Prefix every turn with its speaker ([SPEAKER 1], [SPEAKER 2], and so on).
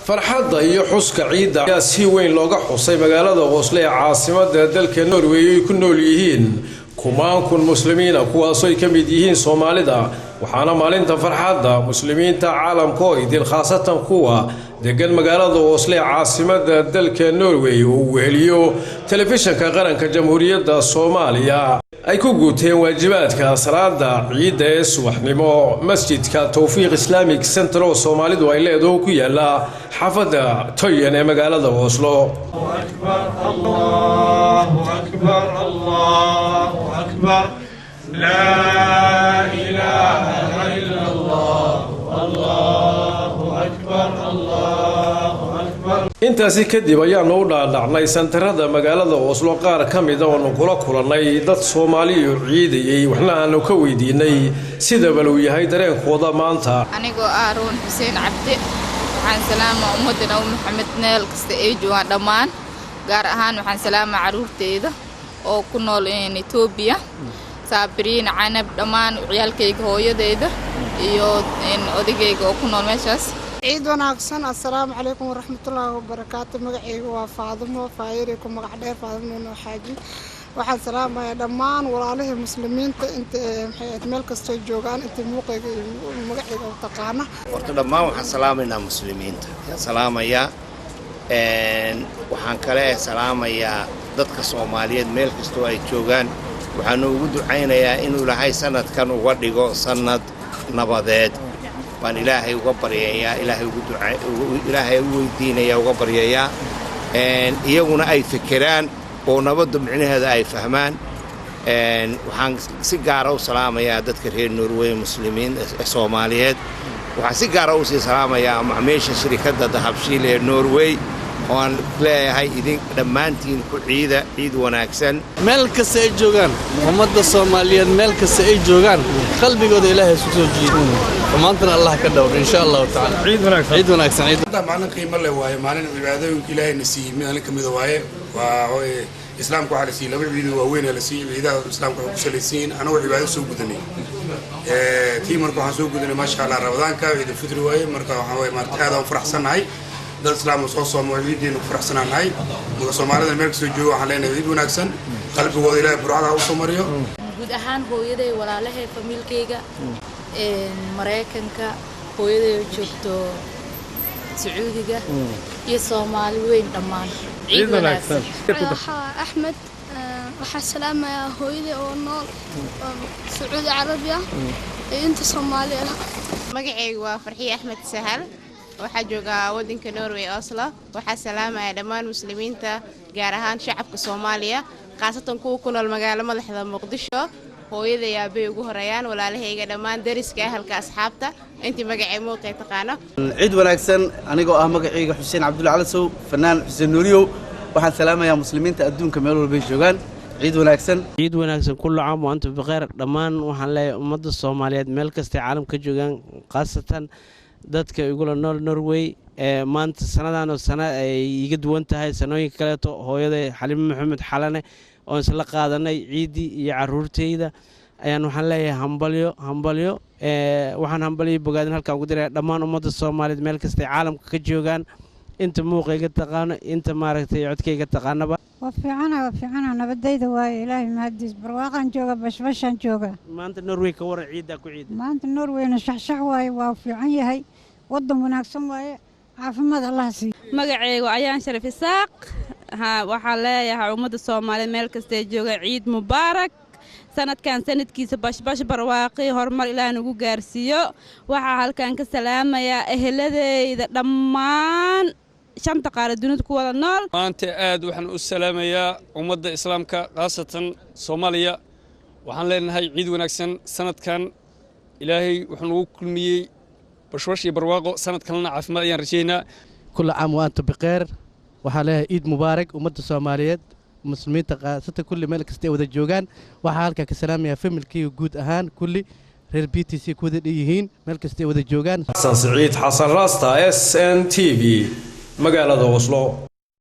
[SPEAKER 1] Farxadda iyo xuska ciidda ayaa si weyn looga xusay magaalada Oslo ee caasimada dalka Norway, ay ku nool yihiin kumaan kun muslimiina, kuwaasoo ay ka mid yihiin Soomaalida. Waxaana maalinta farxadda muslimiinta caalamka oo idil, khaasatan kuwa degan magaalada Oslo ee caasimada dalka Norway, uu weheliyo Telefishinka Qaranka Jamhuuriyadda Soomaaliya, ay ku guuteen waajibaadka salaada ciidda ee subaxnimo masjidka Towfiiq Islamic Center oo Soomaalidu ay leedaho, ku yaala xaafadda Toyen ee magaalada Oslo.
[SPEAKER 2] الله أكبر، الله أكبر، لا إله إلا الله، الله أكبر، الله أكبر.
[SPEAKER 1] Intaasi kadib ayaanu u dhaadhacnay santarada magaalada Oslo qaar ka mida, oonu kula kulannay dad Soomaaliyu ciidayey, waxna aanu ka weydiinay sida bal uu yahay dareenkooda maanta.
[SPEAKER 3] Anigoo ah Ruun Xuseen Cabdi, waxaan salaamaa ummadda Nabi Maxamed meel kasta ay joogaan dhammaan. Gaar ahaan waxaan salaamaa carruurteyda oo ku nool Etoobiya, Saabiriin, Canab, dhammaan ciyaalkayga, hooyadeyda iyo odagayga oo ku nool meeshaas.
[SPEAKER 4] Ciid wanaagsan. Assalaamu calaykum waraxmatullaahi wabarakaatu. Magacayga waa Faadumo Faayiri, ku magac dheer Faadumo Noo Xaaji. Waxaan salaamayaa dhammaan walaalihii muslimiinta inta maxay ahayd meel kastoo joogaan, inta muuqayga iyo magacayga u taqaana.
[SPEAKER 5] Horta dhammaan waxaan salaamaynaa muslimiinta ayaan salaamayaa. Waxaan kale salaamayaa dadka Soomaaliyeed meel kastoo ay joogaan. Waxaanu ugu ducaynayaa inuu Ilaahay sanadkan uga dhigo sanad nabadeed baan Ilaahay uga baryayaa, Ilaahay ugu duca, Ilaahay u weydiinayaa, uga baryayaa. Iyaguna ay fekeraan oo nabadda micnaheeda ay fahmaan. Waxaan si gaara u salaamayaa dadka reer Norway, muslimiin Soomaaliyeed. Waxaan si gaara usii salaamayaa macmiisha shirikadda Dahabshiil ee Norway, oo aan leeyahay idin dhammaantiin ku ciida, ciid wanaagsan.
[SPEAKER 6] Meel kasta ay joogaan ummadda Soomaaliyeed, meel kasta ay joogaan, qalbigooda Ilaahay isku soo jiido, xumaantana Allah ka dhowr, insha Allahu tacaala.
[SPEAKER 1] Ciid wanaagsan.
[SPEAKER 6] Ciid wanaagsan, ciid.
[SPEAKER 7] Maalin qiimo leh waaye, maalin cibaadooyinka Ilaahayna siiyey maalin ka mida waaye. Waa Islaamka waxaa la siiyey laba ciido waaweyn la siiyey. Ciidaha Islaamka waxay ku salaysan yihiin anagoo cibaado soo gudanay. Tii marka waxaan soo gudanay, maasha Allah, Ramadaanka, Ciidulfitri waaye. Marka waxaa waye maarata aad aan u faraxsannahay, dad Islaam oo soo soomo, ciideenu ku faraxsanaanahay. Marka Soomaalida meel kastoo jooga waxaan leenahay ciid wanaagsan, qalbigooda Ilaahay burcada ha usoo mariyo.
[SPEAKER 8] Guud ahaan hooyaday, walaalahay, famiilkayga Maraykanka, hooyaday oo joogto Sacuudiga, iyo Soomaali weyn dhammaan, ciid wanaagsan.
[SPEAKER 9] Waxaa Axmed. Waxaa salaamayaa hooyaday oo nool oo Sacuudi Carabiya iyo inta Soomaali ah.
[SPEAKER 10] Magacaygu waa Farxiye Axmed Sahal, waxaa joogaa waddanka Norway, Oslo. Waxaa salaamaya dhammaan muslimiinta, gaar ahaan shacabka Soomaaliya, khaasatan kuwa ku nool magaalo madaxda Muqdisho. Hooyaday, aabay ugu horeeyaan, walaalahayga dhammaan, dariska, ahalka, asxaabta, intii magacay muuqay taqaano.
[SPEAKER 6] Ciid wanaagsan. Anigoo ah magacayga Xuseen Cabdulla Calasow, fanaan Xuseen Nuuriyow, waxaan salaamayaa muslimiinta adduunka meel walbay joogaan. Ciid wanaagsan.
[SPEAKER 11] Ciid wanaagsan. كل عام وأنتم بخير. Dhammaan waxaan leeyahay ummadda Soomaaliyeed meel kastay caalam ka joogaan, khaasatan dadka igula nool Norway. Ee maanta sanadan oo sana ay iga duwan tahay sanooyinka kaleeto, hooyaday Xalimo Maxamed Xalane oon isla qaadanay ciiddii iyo caruurtayda ayaan waxaan leeyahay hambalyo, hambalyo. Waxaan hambalyo bogaadin halkaan ugu diraya dhammaan ummadda Soomaaliyeed meel kastay caalamka ka joogaan, inta muuqayga taqaano, inta maaragtay codkayga taqaanaba.
[SPEAKER 12] Waa fiicana, waa fiicana, nabadayda waaye, Ilaahay mahadiis. Barwaaqaan jooga, bashbashaan jooga.
[SPEAKER 11] Maanta Norway ka waran, ciiddaa ku ciida?
[SPEAKER 12] Maanta Norwayna shaxshax waaye, waa fiican yahay, waddan wanaagsan waaye, caafimaad Allah siiyo.
[SPEAKER 13] Magacaygu Ayaan Sharaf Isaaq. Waxaan leeyahay ummadda Soomaaliyeed meel kastay jooga, ciid mubaarak. Sanadkan sanadkiisa bashbash, barwaaqi, horumar Ilaah nagu gaarsiiyo. Waxaa halkan ka salaamayaa eheladeyda dhammaan shanta qaara dunida ku wada nool.
[SPEAKER 14] Maanta aad waxaan u salaamayaa ummadda Islaamka, khaasatan Soomaaliya. Waxaan leenahay ciid wanaagsan. Sanadkan Ilaahay wuxuu nagu kulmiyey bashbash iyo barwaaqo, sanad kalena caafimaad ayaan rajaynaa.
[SPEAKER 6] كل عام وأنتم بخير. Waxaan leeyahay ciid mubaarak ummadda Soomaaliyeed, muslimiinta khaasatan, kulli meel kasta ay wada joogaan. Waxaa halkaa ka salaamayaa familkayga guud ahaan, kulli reer BTC ku wada dhan meel kasta ay wada joogaan.
[SPEAKER 1] Xasan Siciid Xasan Rasta, SNTV, magaalada Oslo.